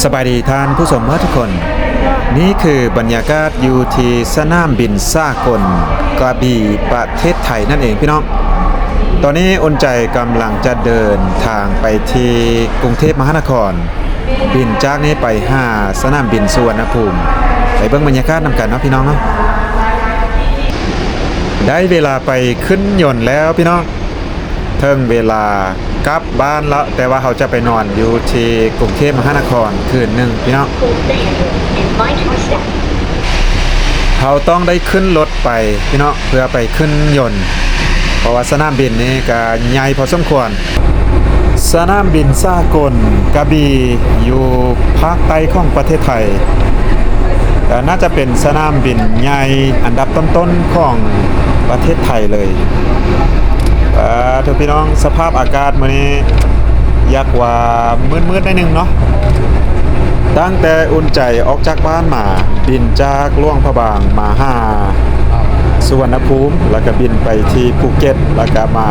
ສະບາຍດີທ່ານຜູ້ຊົມເຮົາທຸກຄົນ, ນີ້ຄືບັນຍາກາດຢູ່ທີ່ສະໜາມບິນສາກົນກະບີ່ ປະເທດໄທນັ້ນເອງພີ່ນ້ອງ. ຕອນນີ້ອຸ່ນໃຈກຳລັງຈະເດີນທາງໄປທີ່ກຸງເທບມະຫານະຄອນ, ບິນຈາກນີ້ໄປຫາສະໜາມບິນສຸວັນນະພູມ. ໄປເບິ່ງບັນຍາກາດນຳກັນເນາະພີ່ນ້ອງເນາະ. ໄດ້ເວລາໄປຂຶ້ນຍົນແລ້ວພີ່ນ້ອງ. ເຖິງເວລາກັບບ້ານແລ້ວ, ແຕ່ວ່າເຮົາຈະໄປນອນຢູ່ທີ່ກຸງເທບມະຫານະຄອນຄືນໜຶ່ງພີ່ນ້ອງ. ເຮົາຕ້ອງໄດ້ຂຶ້ນລົດໄປພີ່ນ້ອງ ເພື່ອໄປຂຶ້ນຍົນ, ເພາະວ່າສະໜາມບິນນີ້ກະໃຫຍ່ພໍສົມຄວນ. ສະໜາມບິນສາກົນກະບີ່ ຢູ່ພາກໃຕ້ຂອງປະເທດໄທ, ກະໜ້າຈະເປັນສະໜາມບິນໃຫຍ່ອັນດັບຕົ້ນໆຂອງປະເທດໄທເລີຍ. ອ່າ ທຸກພີ່ນ້ອງ, ສະພາບອາກາດມື້ນີ້ຢາກວ່າມືດໆໜ້ອຍໜຶ່ງເນາະ. ຕັ້ງແຕ່ອຸ່ນໃຈອອກຈາກບ້ານມາ, ບິນຈາກຫຼວງພະບາງມາຫາສຸວັນນະພູມ, ແລ້ວກະບິນໄປທີ່ພູເກັດ, ແລ້ວກະມາ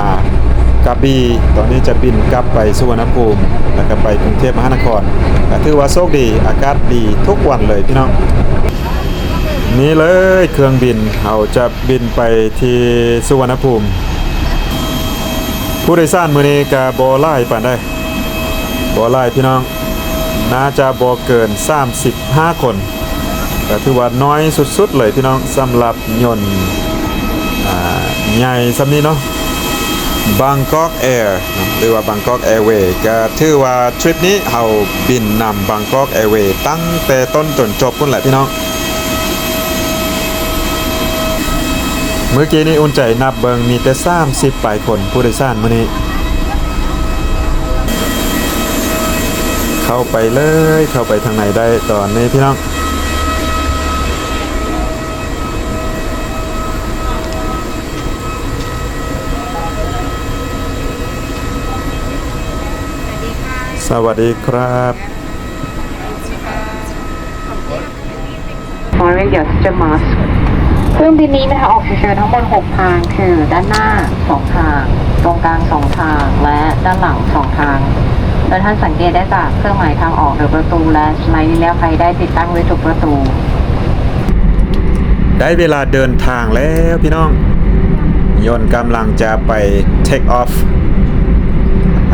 ກະບີ່, ຕອນນີ້ຈະບິນກັບໄປສຸວັນນະພູມ ແລ້ວກະໄປກຸງເທບມະຫານະຄອນ. ກະຖືວ່າໂຊກດີ, ອາກາດດີທຸກວັນເລີຍພີ່ນ້ອງ. ນີ້ເລີຍເຄື່ອງບິນ, ເຮົາຈະບິນໄປທີ່ສຸວັນນະພູມ. ຜູ້ໂດຍສານມື້ນີ້ກະບໍ່ຫຼາຍປານໃດ, ບໍ່ຫຼາຍພີ່ນ້ອງ, ໜ້າຈະບໍ່ເກີນສາມສິບຫ້າຄົນ. ກະຖືວ່ານ້ອຍສຸດໆເລີຍພີ່ນ້ອງ, ສຳລັບຍົນ ອ່າ ໃຫຍ່ສ່ຳນີ້ເນາະ. Bangkok Air ເນາະ ຫຼືວ່າ Bangkok Airway, ກະຖືວ່າທຣິບນີ້ເຮົາບິນນຳ Bangkok Airway ຕັ້ງແຕ່ຕົ້ນຈົນຈົບພຸ້ນແຫຼະພີ່ນ້ອງ. ມື້ກີ້ນີ້ອຸ່ນໃຈນັບເບິ່ງ ມີແຕ່ສາມສິບປາຍຄົນຜູ້ໂດຍສານມື້ນີ້. ເຂົ້າໄປເລີຍ, ເຂົ້າໄປທາງໃນໄດ້ຕອນນີ້ພີ່ນ້ອງ. ສະຫວັດດີຄັບ. Following your step mask. เครื่องบินนี้นะคะ ออกฉุกเฉินทั้งหมดหกทาง คือด้านหน้าสองทาง ตรงกลางสองทาง และด้านหลังสองทาง โดยท่านสังเกตได้จากเครื่องหมายทางออกหรือประตู และไม้เลี้ยวใครได้ติดตั้งไว้ทุกประตู. ໄດ້ເວລາເດີນທາງແລ້ວພີ່ນ້ອງ, ຍົນກຳລັງຈະໄປ take off.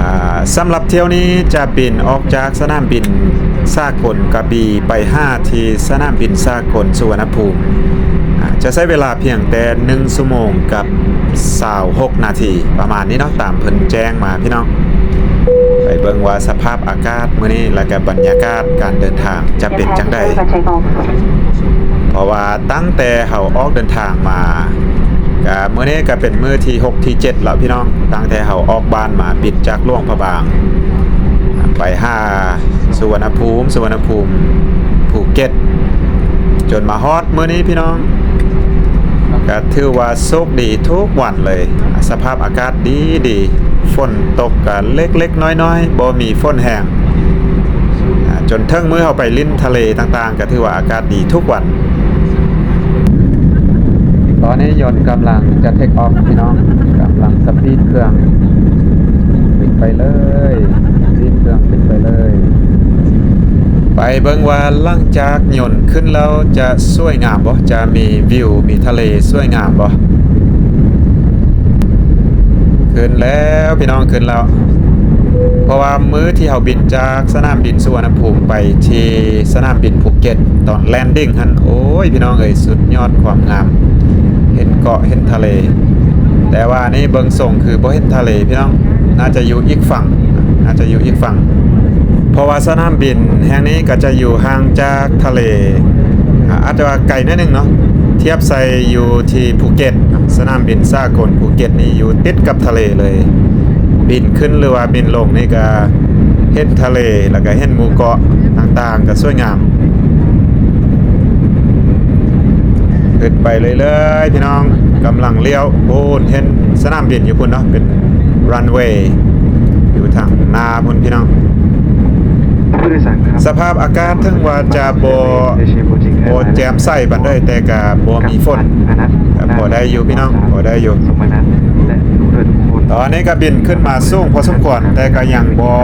ອ່າ ສຳລັບຖ້ຽວນີ້ຈະບິນອອກຈາກສະໜາມບິນສາກົນກະບີ່ ໄປຫາທີ່ສະໜາມບິນສາກົນສຸວັນນະພູມ. ອ່າ ຈະໃຊ້ເວລາພຽງແຕ່ໜຶ່ງຊົ່ວໂມງກັບຊາວຫົກນາທີ ປະມານນີ້ເນາະ, ຕາມເພິ່ນແຈ້ງມາພີ່ນ້ອງ. ໄປເບິ່ງວ່າສະພາບອາກາດມື້ນີ້ ແລ້ວກະບັນຍາກາດການເດີນທາງຈະເປັນຈັ່ງໃດ. ເພາະວ່າຕັ້ງແຕ່ເຮົາອອກເດີນທາງມາ ກະມື້ນີ້ກະເປັນມື້ທີຫົກທີເຈັດແລ້ວພີ່ນ້ອງ, ຕັ້ງແຕ່ເຮົາອອກບ້ານມາ ບິນຈາກຫຼວງພະບາງໄປຫາສຸວັນນະພູມ, ສຸວັນນະພູມ ພູເກັດ, ຈົນມາຮອດມື້ນີ້ພີ່ນ້ອງ. ກະຖືວ່າໂຊກດີທຸກວັນເລີຍ, ສະພາບອາກາດດີໆ, ຝົນຕົກກະເລັກໆນ້ອຍໆ, ບໍ່ມີຝົນແຮງ. ອ່າ ຈົນເຖິງມື້ເຮົາໄປຫຼິ້ນທະເລຕ່າງໆ ກະຖືວ່າອາກາດດີທຸກວັນ. ຕອນນີ້ຍົນກຳລັງຈະ take off ພີ່ນ້ອງ, ກຳລັງສະປີດເຄື່ອງ ບິນໄປເລີຍ, ສະປີດເຄື່ອງບິນໄປເລີຍ. ໄປເບິ່ງວ່າຫຼັງຈາກຍົນຂຶ້ນແລ້ວຈະສວຍງາມບໍ່, ຈະມີວິວ ມີທະເລສວຍງາມບໍ່. ຂຶ້ນແລ້ວພີ່ນ້ອງ, ຂຶ້ນແລ້ວ. ເພາະວ່າມື້ທີ່ເຮົາບິນຈາກສະໜາມບິນສຸວັນນະພູມໄປທີ່ສະໜາມບິນພູເກັດ ຕອນ landing ຫັ້ນ, ໂອ້ຍ ພີ່ນ້ອງເອີຍ, ສຸດຍອດຄວາມງາມ, ເຫັນເກາະ ເຫັນທະເລ. ແຕ່ວ່ານີ້ເບິ່ງຊົງຄືບໍ່ເຫັນທະເລພີ່ນ້ອງ, ໜ້າຈະຢູ່ອີກຝັ່ງ, ໜ້າຈະຢູ່ອີກຝັ່ງ. ເພາະວ່າສະໜາມບິນແຫ່ງນີ້ກໍຈະຢູ່ຫ່າງຈາກທະເລ ອາດຈະວ່າໄກໜ້ອຍໜຶ່ງເນາະ, ທຽບໃສ່ຢູ່ທີ່ພູເກັດ, ສະໜາມບິນສາກົນພູເກັດນີ້ຢູ່ຕິດກັບທະເລເລີຍ. ບິນຂຶ້ນ ຫຼືວ່າບິນລົງນີ້ກະເຫັນທະເລ ແລ້ວກະເຫັນໝູ່ເກາະຕ່າງໆ ກະສວຍງາມ. ຂຶ້ນໄປເລື້ອຍໆ ພີ່ນ້ອງ, ກຳລັງລ້ຽວ. ໂອ້ ເຫັນສະໜາມບິນຢູ່ພຸ້ນເນາະ, ເປັນ runway ຢູ່ທາງໜ້າພຸ້ນພີ່ນ້ອງ. ສະພາບອາກາດເຖິງວ່າຈະບໍ່ ບໍ່ແຈ່ມໃສປານໃດ, ແຕ່ກະບໍ່ມີຝົນ, ກະພໍໄດ້ຢູ່ພີ່ນ້ອງ, ພໍໄດ້ຢູ່. ຕອນນີ້ກະບິນຂຶ້ນມາສູງພໍສົມຄວນ, ແຕ່ກະຍັງບໍ່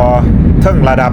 ເຖິງລະດັບ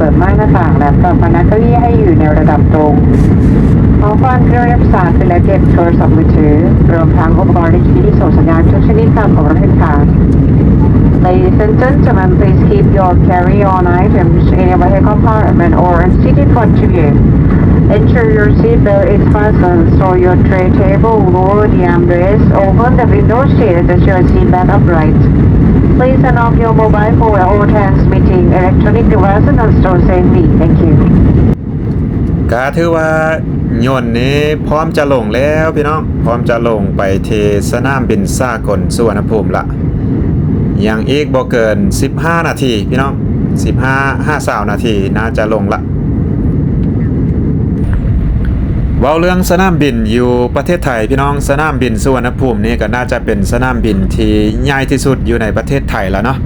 ເປີດມ່ານໜ້າຕ່າງ ແລະ ປັບພະນັກເກົ້າອີ້ໃຫ້ຢູ່ໃນລະດັບຕົງ. ຂອງຂວັນເຄື່ອງຮັບສານເປັນລະເກັບໂທລະສັບມືຖື ລວມທັງອຸປະກອນເລກທີກທີ່ສົ່ງສັນຍານທຸກຊະນິດຕາມຂອບລົດເຮັດຂາ. Ladies and gentlemen, please keep your carry-on items in your vehicle compartment or seated front to you. Ensure your seat belt is fastened, so your tray table, lower the armrest, open the window shade, adjust your seat belt upright. Please turn off your mobile phone at all times, meeting electronic devices and store safely. Thank you. ກະຖືວ່າຍົນນີ້ພ້ອມຈະລົງແລ້ວພີ່ນ້ອງ, ພ້ອມຈະລົງໄປທີ່ສະໜາມບິນສາກົນສຸວັນນະພູມລະ. ຍັງອີກບໍ່ເກີນສິບຫ້ານາທີພີ່ນ້ອງ, ສິບຫ້າຫາຊາວນາທີໜ້າຈະລົງລະ. ເວົ້າເລື່ອງສະໜາມບິນຢູ່ປະເທດໄທພີ່ນ້ອງ, ສະໜາມບິນສຸວັນນະພູມນີ້ກໍໜ້າຈະເປັນສະໜາມບິນທີ່ໃຫຍ່ທີ່ສຸດຢູ່ໃນປະເທດໄທລະເນາະ.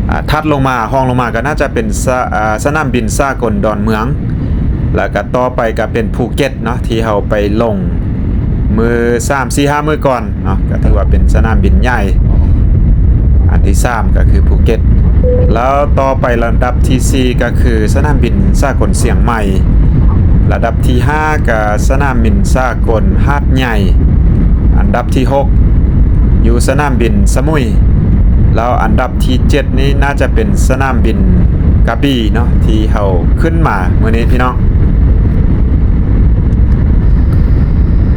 ອ່າ ຖັດລົງມາ ຮອງລົງມາກໍໜ້າຈະເປັນສະ ອ່າ ສະໜາມບິນສາກົນດອນເມືອງ ແລ້ວກໍຕໍ່ໄປກໍເປັນພູເກັດເນາະ ທີ່ເຮົາໄປລົງມື້ສາມສີ່ຫ້າມື້ກ່ອນເນາະ ກໍຖືວ່າເປັນສະໜາມບິນໃຫຍ່ ອັນທີສາມກໍຄືພູເກັດ ແລ້ວຕໍ່ໄປລຳດັບທີສີ່ກໍຄືສະໜາມບິນສາກົນຊຽງໃໝ່ ລຳດັບທີຫ້າກໍສະໜາມບິນສາກົນຫາດໃຫຍ່ ອັນດັບທີຫົກ ຢູ່ສະໜາມບິນສະໝຸຍ ແລ້ວອັນດັບທີເຈັດນີ້ໜ້າຈະເປັນສະໜາມບິນກະບີ້ເນາະ ທີ່ເຮົາຂຶ້ນມາມື້ນີ້ພີ່ນ້ອງ.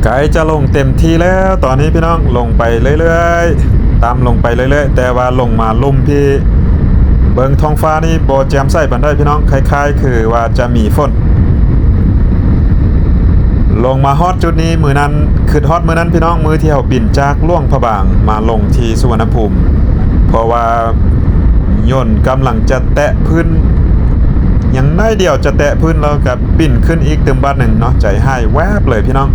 ໃກ້ຈະລົງເຕັມທີ່ແລ້ວຕອນນີ້ພີ່ນ້ອງ ລົງໄປເລື້ອຍໆ ຕ່ຳລົງໄປເລື້ອຍໆ ແຕ່ວ່າລົງມາລຸ່ມພີ້ ເບິ່ງທ້ອງຟ້ານີ້ບໍ່ແຈ່ມໃສປານໃດພີ່ນ້ອງ ຄ້າຍໆຄືວ່າຈະມີຝົນ. ລົງມາຮອດຈຸດນີ້ມື້ນັ້ນ ຄິດຮອດມື້ນັ້ນພີ່ນ້ອງ ມື້ທີ່ເຮົາບິນຈາກຫຼວງພະບາງມາລົງທີ່ສຸວັນນະພູມ ເພາະວ່າຍົນກຳລັງຈະແຕະພື້ນ ຍັງໜ້ອຍດຽວຈະແຕະພື້ນ ແລ້ວກໍບິນຂຶ້ນອີກຕື່ມບາດໜຶ່ງເນາະ ໃຈຫາຍແວບເລີຍພີ່ນ້ອງ.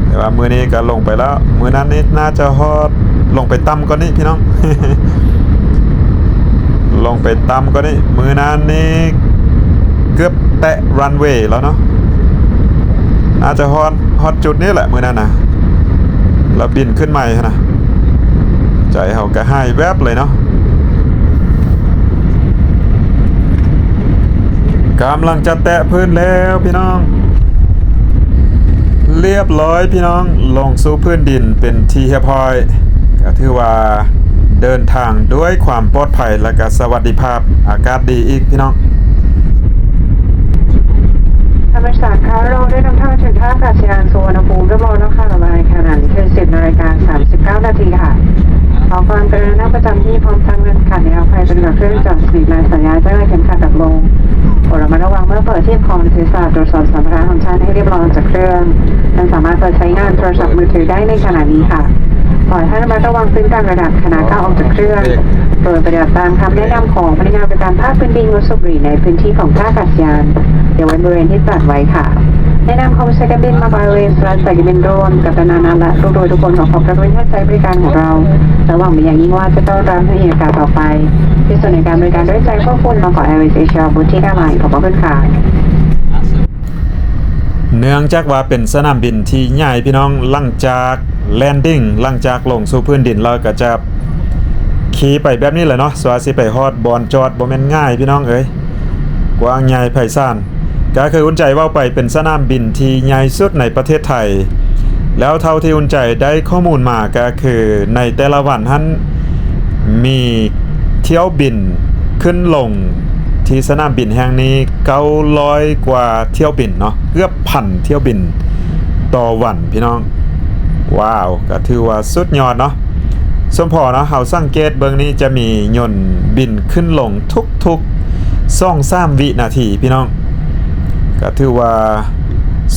ແຕ່ວ່າມື້ນີ້ກໍລົງໄປແລ້ວ ມື້ນັ້ນນີ້ໜ້າຈະຮອດ ລົງໄປຕ່ຳກວ່ານີ້ພີ່ນ້ອງ ລົງໄປຕ່ຳກວ່ານີ້ ມື້ນັ້ນນີ້ເກືອບແຕະຣັນເວແລ້ວເນາະ ໜ້າຈະຮອດ ຮອດຈຸດນີ້ແຫຼະມື້ນັ້ນນະ ແລ້ວບິນຂຶ້ນໃໝ່ຫັ້ນນະ ໃຈເຮົາກະຫາຍແວບເລີຍເນາະ. ກຳລັງຈະແຕະພື້ນແລ້ວພີ່ນ້ອງ ລຽບຮ້ອຍພີ່ນ້ອງ ລົງສູ່ພື້ນດິນເປັນທີ່ຮຽບຮ້ອຍ ກໍຖືວ່າເດີນທາງດ້ວຍຄວາມປອດໄພ ແລະກະສະຫວັດດີພາບ ອາກາດດີອີກພີ່ນ້ອງ. ຜູ້ໂດຍສານຄະ ເຮົາໄດ້ນຳທ່ານມາເຖິງທ່າອາກາດສະຍານສຸວັນນະພູມຮຽບຮ້ອຍແລ້ວຄ່ະ ເວລາໃນຂະນະນີ້ຄືສິບນາລິກາສາມສິບເກົ້ານາທີຄ່ະ. ຂໍຄວາມກະລຸນານັ່ງປະຈຳທີ່ພ້ອມທັງເງິນຂັນ ແນວໃຫ້ປະຕິບັດເຄື່ອງຈຳສະຕິ ແລະສັນຍານແຈ້ງເຂື່ອນຂັດດັບລົງ. ໂປດລະມັດລະວັງເມື່ອເປີດທີ່ຂອງເທສາ ກວດສອບສຳພາລະຂອງທ່ານໃຫ້ຮຽບຮ້ອຍອອກຈາກເຄື່ອງ. ທ່ານສາມາດເປີດໃຊ້ງານໂທລະສັບມືຖືໄດ້ໃນຂະນະນີ້ຄ່ະ. ຂໍໃຫ້ທ່ານລະມັດລະວັງຂຶ້ນຕ່າງລະດັບຂະນະກ້າວອອກຈາກເຄື່ອງ ໂດຍປະຕິບັດຕາມຄຳແນະນຳຂອງພະນັກງານບໍລິການພາກພື້ນດິນງົດສູບຫລີໃນພື້ນທີ່ຂອງທ່າອາກາດສະຍານ ຍົກເວັ້ນບໍລິເວນທີ່ຈັດໄວ້ຄ່ະ. ແນະນຳຂອງສາຍການບິນມາລາເວສ ແລະສາຍການບິນໂດຣນ ກັບພະນັກງານ ແລະ ຜູ້ໂດຍທຸກຄົນ ກໍຂໍຂອບພະຄຸນທີ່ໃຊ້ບໍລິການຂອງເຮົາ ແລະຫວັງເປັນຢ່າງຍິ່ງວ່າຈະຕ້ອນຮັບໃນໂອກາດຕໍ່ໄປ. ທີ່ສຸດໃນການບໍລິການດ້ວຍໃຈຂອບຄຸນ ບາງກອກແອເວສ ເອເຊຍ ບູຕິກາໄລ ຂອບພະຄຸນຄ່ະ. ເນື່ອງຈາກວ່າເປັນສະໜາມບິນທີ່ໃຫຍ່ພີ່ນ້ອງ ຫຼັງຈາກແລນດິງ ຫຼັງຈາກລົງສູ່ພື້ນດິນ ເຮົາກໍຈະຂີ່ໄປແບບນີ້ແຫຼະເນາະ ວ່າຊິໄປຮອດບ່ອນຈອດ ບໍ່ແມ່ນງ່າຍພີ່ນ້ອງເອີຍ ກວ້າງໃຫຍ່ໄພສານ. ກໍຄືອຸ່ນໃຈເວົ້າໄປເປັນສະໜາມບິນທີ່ໃຫຍ່ສຸດໃນປະເທດໄທ ແລ້ວເທົ່າທີ່ອຸ່ນໃຈໄດ້ຂໍ້ມູນມາ ກໍຄືໃນແຕ່ລະວັນຫັ້ນມີຖ້ຽວບິນຂຶ້ນລົງທີ່ສະໜາມບິນແຫ່ງນີ້ ເກົ້າຮ້ອຍກວ່າຖ້ຽວບິນເນາະ ເກືອບພັນຖ້ຽວບິນຕໍ່ວັນພີ່ນ້ອງ. ວ້າວ ກໍຖືວ່າສຸດຍອດເນາະ. ສົມພໍເນາະ ເຮົາສັງເກດເບິ່ງນີ້ ຈະມີຍົນບິນຂຶ້ນລົງທຸກໆສອງສາມວິນາທີພີ່ນ້ອງ ກໍຖືວ່າ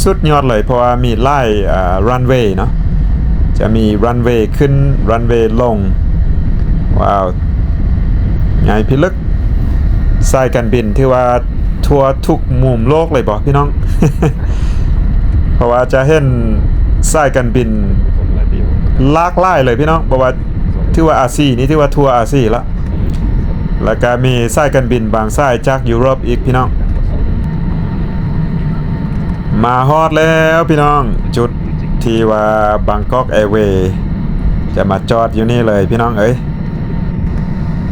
ສຸດຍອດເລີຍ ເພາະວ່າມີຫຼາຍ ອ່າ ຣັນເວເນາະ ຈະມີຣັນເວຂຶ້ນ ຣັນເວລົງ. ວ້າວ ໃຫຍ່ພິລຶກ ສາຍການບິນຖືວ່າທົ່ວທຸກມຸມໂລກເລີຍບໍພີ່ນ້ອງ? ເພາະວ່າຈະເຫັນສາຍການບິນຫຼາກຫຼາຍເລີຍພີ່ນ້ອງ ບໍ່ວ່າ ຖືວ່າອາຊີນີ້ ຖືວ່າທົ່ວອາຊີລະ ແລ້ວກະມີສາຍການບິນບາງສາຍຈາກຢູໂຣບອີກພີ່ນ້ອງ. ມາຮອດແລ້ວພີ່ນ້ອງ ຈຸດທີ່ວ່າບາງກອກແອເວຈະມາຈອດຢູ່ນີ້ເລີຍພີ່ນ້ອງເອີຍ.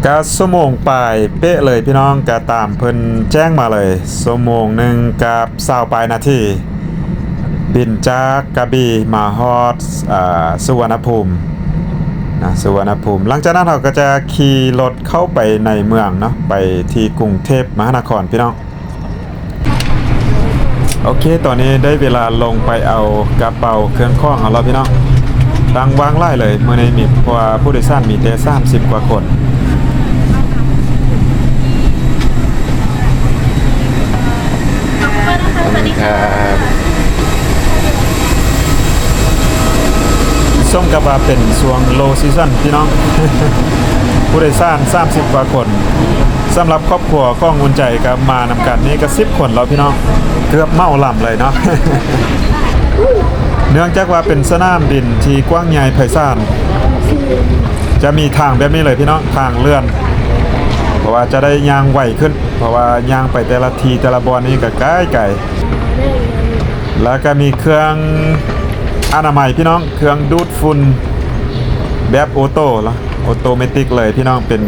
ກະຊົ່ວໂມງປາຍເປະເລີຍພີ່ນ້ອງ ກະຕາມເພິ່ນແຈ້ງມາເລີຍ ຊົ່ວໂມງໜຶ່ງກັບຊາວປາຍນາທີ ບິນຈາກກະບີ້ມາຮອດ ອ່າ ສຸວັນນະພູມນະ ສຸວັນນະພູມ. ຫຼັງຈາກນັ້ນເຮົາກໍຈະຂີ່ລົດເຂົ້າໄປໃນເມືອງເນາະ ໄປທີ່ກຸງເທບມະຫານະຄອນພີ່ນ້ອງ. ໂອເຄ ຕອນນີ້ໄດ້ເວລາລົງໄປເອົາກະເປົາເຄື່ອງຂອງເຮົາແລ້ວພີ່ນ້ອງ. ຕັ່ງວ່າງຫຼາຍເລີຍມື້ນີ້ມີ ເພາະວ່າຜູ້ໂດຍສານມີແຕ່ສາມສິບກວ່າຄົນ. ຂອບຄຸນຄ່ະ. ສົມກັບວ່າເປັນຊ່ວງໂລຊີຊັນພີ່ນ້ອງ ຜູ້ໂດຍສານສາມສິບກວ່າຄົນ. ສຳລັບຄອບຄົວຂອງອຸ່ນໃຈກໍມານຳກັນນີ້ກໍສິບຄົນແລ້ວພີ່ນ້ອງ ເກືອບເໝົາລຳເລີຍເນາະ. ເນື່ອງຈາກວ່າເປັນສະໜາມບິນທີ່ກວ້າງໃຫຍ່ໄພສານ ຈະມີທາງແບບນີ້ເລີຍພີ່ນ້ອງ ທາງເລື່ອນ. ວ່າຈະໄດ້ຍ່າງໄວຂຶ້ນ ເພາະວ່າຍ່າງໄປແຕ່ລະທີ່ແຕ່ລະບ່ອນນີ້ກໍໄກໆ ແລ້ວກໍມີເຄື່ອງອະນາໄມພີ່ນ້ອງ ເຄື່ອງດູດຝຸ່ນແບບໂອໂຕລະ ໂອໂຕເມຕິກເລີຍພີ່ນ້ອງ ເປັນ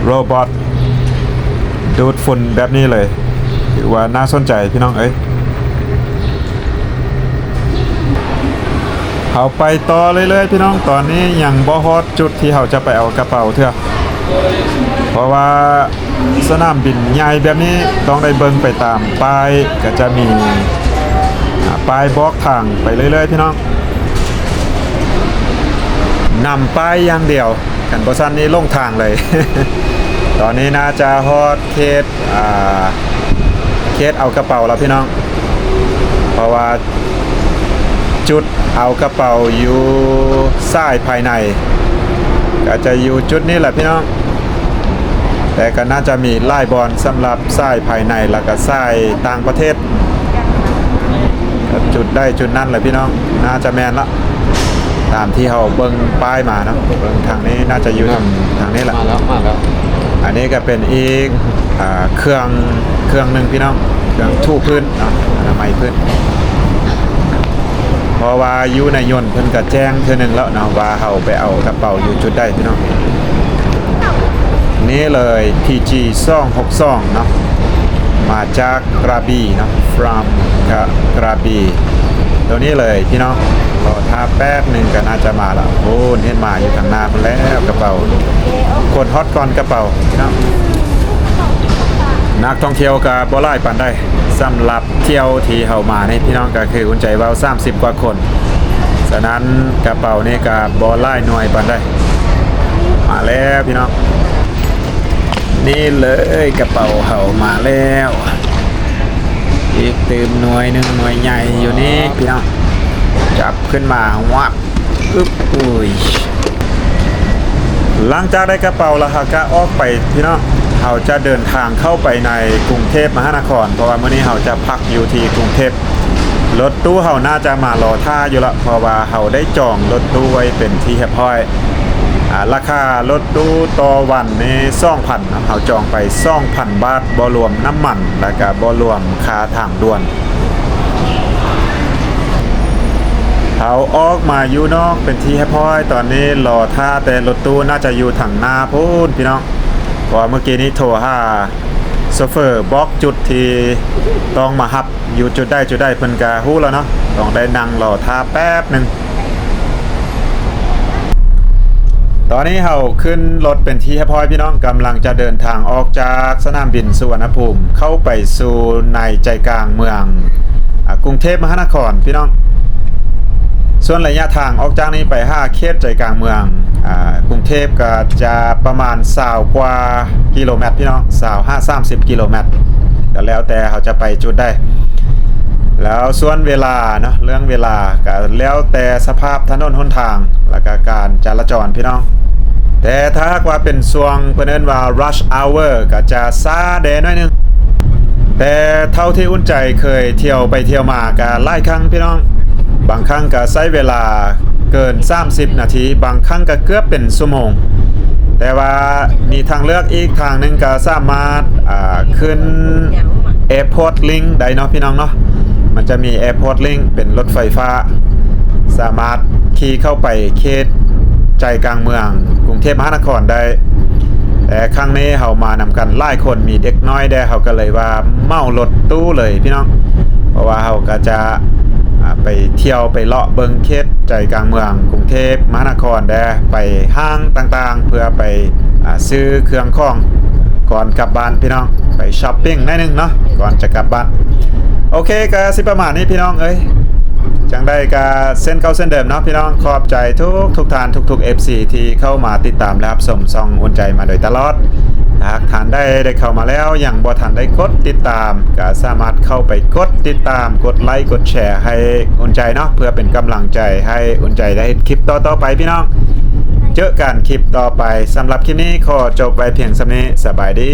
ໂຣບອດດູດຝຸ່ນແບບນີ້ເລີຍ ຖືວ່າໜ້າສົນໃຈພີ່ນ້ອງເອີຍ. ເຮົາໄປຕໍ່ເລື້ອຍໆ ພີ່ນ້ອງ ຕອນນີ້ຍັງບໍ່ຮອດຈຸດທີ່ເຮົາຈະໄປເອົາກະເປົາເທື່ອ ເພາະວ່າສະໜາມບິນໃຫຍ່ແບບນີ້ຕ້ອງໄດ້ເບິ່ງໄປຕາມປ້າຍ ກໍຈະມີ ອາ ປ້າຍບອກທາງໄປເລື້ອຍໆ ພີ່ນ້ອງ ນຳປ້າຍຢ່າງດຽວ ຄັນບໍ່ຊັ້ນນີ້ຫຼົງທາງເລີຍ. ຕອນນີ້ໜ້າຈະຮອດເຂດ ອາ ເຂດເອົາກະເປົາແລ້ວພີ່ນ້ອງ ເພາະວ່າຈຸດເອົາກະເປົາຢູ່ສາຍພາຍໃນ ກໍຈະຢູ່ຈຸດນີ້ແຫຼະພີ່ນ້ອງ ແຕ່ກໍໜ້າຈະມີຫຼາຍບ່ອນສຳລັບສາຍພາຍໃນ ແລ້ວກໍສາຍຕ່າງປະເທດ ກໍຈຸດໃດຈຸດນັ້ນແຫຼະພີ່ນ້ອງ ໜ້າຈະແມ່ນລະ ຕາມທີ່ເຮົາເບິ່ງປ້າຍມາເນາະ ເບິ່ງທາງນີ້ໜ້າຈະຢູ່ທາງ ທາງນີ້ແຫຼະ ມາແລ້ວ ມາແລ້ວ. ອັນນີ້ກໍເປັນອີກ ອາ ເຄື່ອງ ເຄື່ອງໜຶ່ງພີ່ນ້ອງ ເຄື່ອງຖູພື້ນເນາະ ອະນາໄມພື້ນ ເພາະວ່າຢູ່ໃນຍົນເພິ່ນກໍແຈ້ງເທື່ອໜຶ່ງແລ້ວເນາະ ວ່າເຮົາໄປເອົາກະເປົາຢູ່ຈຸດໃດພີ່ນ້ອງ. ນີ້ເລີຍ ພີຈີສອງຫົກສອງເນາະ ມາຈາກກະບີເນາະ from ກະ ກະບີ ໂຕນີ້ເລີຍພີ່ນ້ອງ ລໍຖ້າແປັບໜຶ່ງກໍໜ້າຈະມາລະ. ໂອ້ ເຫັນມາຢູ່ທາງໜ້າພຸ້ນແລ້ວກະເປົາ ຂົນຮອດກ່ອນກະເປົາພີ່ນ້ອງ. ນັກທ່ອງທ່ຽວກໍບໍ່ຫຼາຍປານໃດ ສຳລັບທ່ຽວທີ່ເຮົາມານີ້ພີ່ນ້ອງ ກໍຄືອຸ່ນໃຈເວົ້າສາມສິບກວ່າຄົນ ສະນັ້ນກະເປົານີ້ກໍບໍ່ຫຼາຍໜ່ວຍປານໃດ. ມາແລ້ວພີ່ນ້ອງ ນີ້ເລີຍ ກະເປົາເຮົາມາແລ້ວ ອີກຕື່ມໜ່ວຍໜຶ່ງ ໜ່ວຍໃຫຍ່ຢູ່ນີ້ພີ່ນ້ອງ ຈັບຂຶ້ນມາ ວັບ ອຶບ ອຸ້ຍ. ຫຼັງຈາກໄດ້ກະເປົາແລ້ວ ເຮົາກະອອກໄປພີ່ນ້ອງ ເຮົາຈະເດີນທາງເຂົ້າໄປໃນກຸງເທບມະຫານະຄອນ ເພາະວ່າມື້ນີ້ເຮົາຈະພັກຢູ່ທີ່ກຸງເທບ. ລົດຕູ້ເຮົາໜ້າຈະມາລໍຖ້າຢູ່ລະ ເພາະວ່າເຮົາໄດ້ຈອງລົດຕູ້ໄວ້ເປັນທີ່ຮຽບຮ້ອຍ. ອາ ລາຄາລົດຕູ້ຕໍ່ວັນນີ້ສອງພັນເນາະ ເຮົາຈອງໄປສອງພັນບາດ ບໍ່ລວມນ້ຳມັນ ແລ້ວກະບໍ່ລວມຄ່າທາງດ່ວນ. ເຮົາອອກມາຢູ່ນອກເປັນທີ່ຮຽບຮ້ອຍ ຕອນນີ້ລໍຖ້າແຕ່ລົດຕູ້ ໜ້າຈະຢູ່ທາງໜ້າພຸ້ນພີ່ນ້ອງ ເພາະວ່າມື້ກີ້ນີ້ໂທຫາໂຊເຟີ ບອກຈຸດທີ່ຕ້ອງມາຮັບ ຢູ່ຈຸດໃດຈຸດໃດເພິ່ນກະຮູ້ແລ້ວເນາະ ຕ້ອງໄດ້ນັ່ງລໍຖ້າແປັບໜຶ່ງ. ຕອນນີ້ເຮົາຂຶ້ນລົດເປັນທີ່ຮຽບຮ້ອຍພີ່ນ້ອງ ກຳລັງຈະເດີນທາງອອກຈາກສະໜາມບິນສຸວັນນະພູມ ເຂົ້າໄປສູ່ໃນໃຈກາງເມືອງ ອາ ກຸງເທບມະຫານະຄອນພີ່ນ້ອງ. ສ່ວນໄລຍະທາງອອກຈາກນີ້ໄປຫາເຂດໃຈກາງເມືອງ ອາ ກຸງເທບ ກໍຈະປະມານຊາວກວ່າ ກິໂລແມັດພີ່ນ້ອງ ຊາວຫາສາມສິບກິໂລແມັດ ກໍແລ້ວແຕ່ເຮົາຈະໄປຈຸດໃດ ແລ້ວສ່ວນເວລາເນາະ ເລື່ອງເວລາກໍແລ້ວແຕ່ສະພາບຖະໜົນຫົນທາງ ແລ້ວກໍການຈະລາຈອນພີ່ນ້ອງ. ແຕ່ຖ້າຫາກວ່າເປັນຊ່ວງເພິ່ນເອີ້ນວ່າ rush hour ກໍຈະຊ້າແດ່ໜ້ອຍໜຶ່ງ ແຕ່ເທົ່າທີ່ອຸ່ນໃຈເຄີຍທ່ຽວໄປທ່ຽວມາກໍຫຼາຍຄັ້ງພີ່ນ້ອງ ບາງຄັ້ງກໍໃຊ້ເວລາເກີນສາມສິບນາທີ ບາງຄັ້ງກໍເກືອບເປັນຊົ່ວໂມງ. ແຕ່ວ່າມີທາງເລືອກອີກທາງໜຶ່ງ ກໍສາມາດ ອາ ຂຶ້ນ Airport Link ໄດ້ເນາະພີ່ນ້ອງເນາະ ມັນຈະມີ Airport Link ເປັນລົດໄຟຟ້າ ສາມາດຂີ່ເຂົ້າໄປເຂດໃຈກາງເມືອງກຸງເທບມະຫານະຄອນໄດ້. ແຕ່ຄັ້ງນີ້ເຮົາມານຳກັນຫຼາຍຄົນ ມີເດັກນ້ອຍແດ່ ເຮົາກໍເລີຍວ່າເໝົາລົດຕູ້ເລີຍພີ່ນ້ອງ ເພາະວ່າເຮົາກໍຈະ ອາ ໄປທ່ຽວໄປເລາະເບິ່ງເຂດໃຈກາງເມືອງກຸງເທບມະຫານະຄອນແດ່ ໄປຫ້າງຕ່າງໆ ເພື່ອໄປ ອາ ຊື້ເຄື່ອງຂອງກ່ອນກັບບ້ານພີ່ນ້ອງ ໄປຊັອບປິງໜ້ອຍໜຶ່ງເນາະ ກ່ອນຈະກັບບ້ານ. ໂອເຄ ກໍຊິປະມານນີ້ພີ່ນ້ອງເອີຍ ຈັ່ງໃດກໍເຊັ່ນເກົ່າເຊັ່ນເດີມເນາະພີ່ນ້ອງ ຂອບໃຈທຸກໆທ່ານ ທຸກໆ ເອັຟຊີ ທີ່ເຂົ້າມາຕິດຕາມ ແລະ ຮັບຊົມຊ່ອງອຸ່ນໃຈມາໂດຍຕະຫຼອດ. ຫາກທ່ານໃດໄດ້ເຂົ້າມາແລ້ວ ຍັງບໍ່ທັນໄດ້ກົດຕິດຕາມ ກໍສາມາດເຂົ້າໄປກົດຕິດຕາມ ກົດໄລ ກົດແຊໃຫ້ອຸ່ນໃຈເນາະ ເພື່ອເປັນກຳລັງໃຈໃຫ້ອຸ່ນໃຈໄດ້ເຮັດຄລິບຕໍ່ໆໄປພີ່ນ້ອງ. ເຈີກັນຄລິບຕໍ່ໄປ ສຳລັບຄລິບນີ້ຂໍຈົບໄວ້ພຽງສ່ຳນີ້ ສະບາຍດີ.